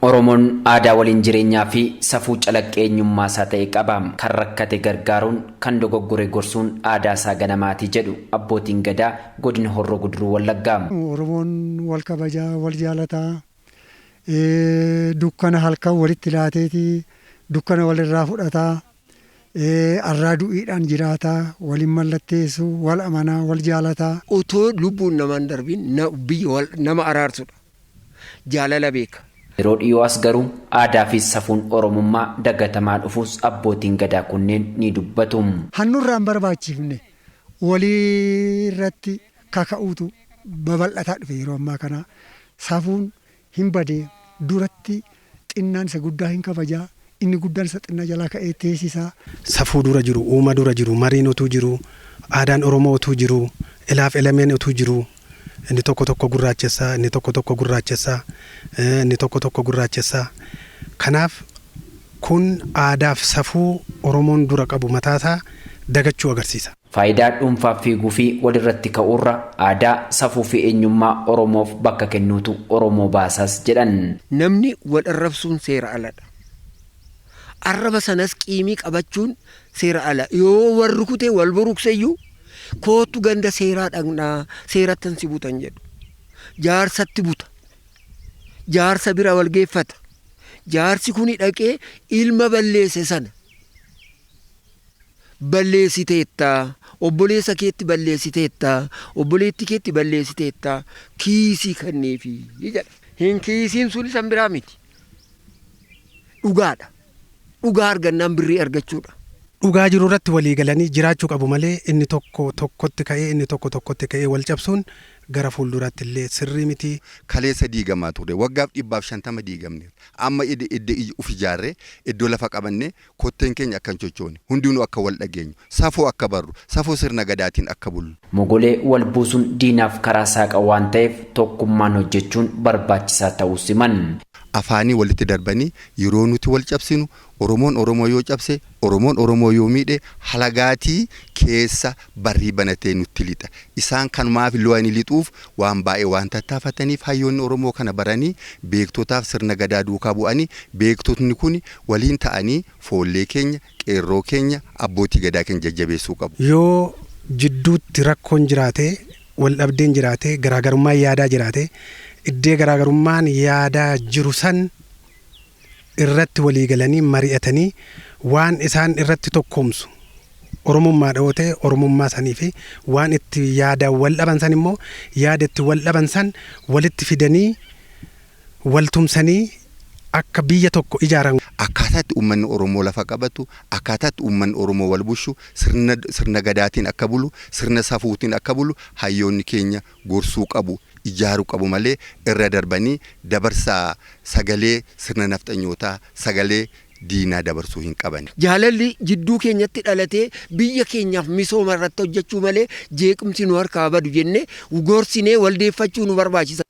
Oromoon aadaa waliin jireenyaa fi safuu calaqqee eenyummaa isaa ta'e qaba. Kan rakkate gargaaruun, kan dogoggore gorsuun aadaa isaa ganamaati jedhu abbootiin Gadaa Godina Horroo Guduruu Wallaggaa. Oromoon wal kabajaa, wal jaalataa, dukkana halkan walitti laateeti dukkana walirraa fudhataa, arraa du'iidhaan jiraataa, waliin mallatteessu, wal amanaa, wal jaalataa. Otoo lubbuun namaan darbiin biyya nama araarsudha. Jaalala beeka. Yeroo dhiyoo as garuu aadaa fi safuun Oromummaa dagatamaa dhufuus abbootiin Gadaa kunneen ni dubbatu. Hannurraan barbaachifne walii irratti kaka'uutu babal'ataa dhufe yeroo ammaa kana. Safuun hin badee duratti xinnaan isa guddaa hin kabajaa, inni guddaan isa xinnaa jalaa ka'ee teessisaa. Safuu dura jiru, uuma dura jiru, mariin utuu jiru, aadaan Oromoo utuu jiru, ilaaf elemeen utuu jiru, inni tokko tokko gurraachessaa, inni tokko tokko gurraachessaa, inni tokko tokko gurraachessaa. Kanaaf kun aadaaf safuu Oromoon dura qabu mataasaa dagachuu agarsiisa. Faayidaa dhuunfaaf fiiguu fi walirratti ka'uurra aadaa, safuu fi eenyummaa Oromoof bakka kennuutu Oromoo baasaas jedhan. Namni wal arrabsuun seera aladha. Arraba sanas qiimii qabachuun seera ala. Yoo wal rukute wal burukseyyuu kootu ganda seeraa dhaqnaa seerattan si butan jedhu. Jaarsatti buta. Jaarsa bira wal geeffata. Jaarsi kuni dhaqee ilma balleesse sana balleessiteetta, obboleessa keetti balleessiteetta, obboleetti keetti balleessiteetta, kiisii kenneefi jedha. Hin kiisiin sun isan biraa miti. Dhugaadha. Dhugaa argannaan birrii argachuudha. Dhugaa jiru irratti walii galanii jiraachuu qabu malee inni tokko tokkotti ka'ee inni tokko tokkotti ka'ee wal cabsuun gara fuulduraatti illee sirrii miti. Kaleessa diigamaa ture. Waggaaf 150 diigamne. Amma idda uf ijaarree iddoo lafa qabannee kotteen keenya akka hin sochoone, hundinuu akka wal dhageenyu, safuu akka barru, safuu sirna gadaatiin akka bullu. Mogolee wal buusuun diinaaf karaa saaqa waan ta'eef tokkummaan hojjechuun barbaachisaa ta'uu himan. Afaanii walitti darbanii yeroo nuti wal cabsinu, Oromoon Oromoo yoo cabse, Oromoon Oromoo yoo miidhe, halagaatii keessa barrii banatee nutti lixa. Isaan kanumaaf lo'anii lixuuf waan baay'ee waan tattaafataniif hayyoonni Oromoo kana baranii beektotaaf sirna gadaa duukaa bu'anii beektotni kun waliin ta'anii foollee keenya, qeerroo keenya, abbootii gadaa keenya jajjabeessuu qabu. Yoo jidduutti rakkoon jiraate, wal dhabdeen jiraate, garaagarummaan yaadaa jiraate, iddee garaagarummaan yaadaa jiru san irratti walii galanii mari'atanii waan isaan irratti tokkoomsu Oromummaa yoo ta'e Oromummaa sanii fi waan itti yaadaan wal dhaban san immoo yaada itti wal dhaban san walitti fidanii wal tumsanii akka biyya tokko ijaaran. Akkaataa itti uummanni Oromoo lafa qabatu, akkaataa itti uummanni Oromoo wal bulchu, sirna gadaatiin akka bulu, sirna safuutiin akka bulu hayyoonni keenya gorsuu qabu, ijaaruu qabu malee irra darbanii dabarsaa sagalee sirna nafxanyootaa, sagalee diinaa dabarsuu hin qaban. Jaalalli jidduu keenyatti dhalatee biyya keenyaaf misooma irratti hojjechuu malee jeequmsi nu harkaa badu jennee gorsinee waldeeffachuu nu barbaachisa.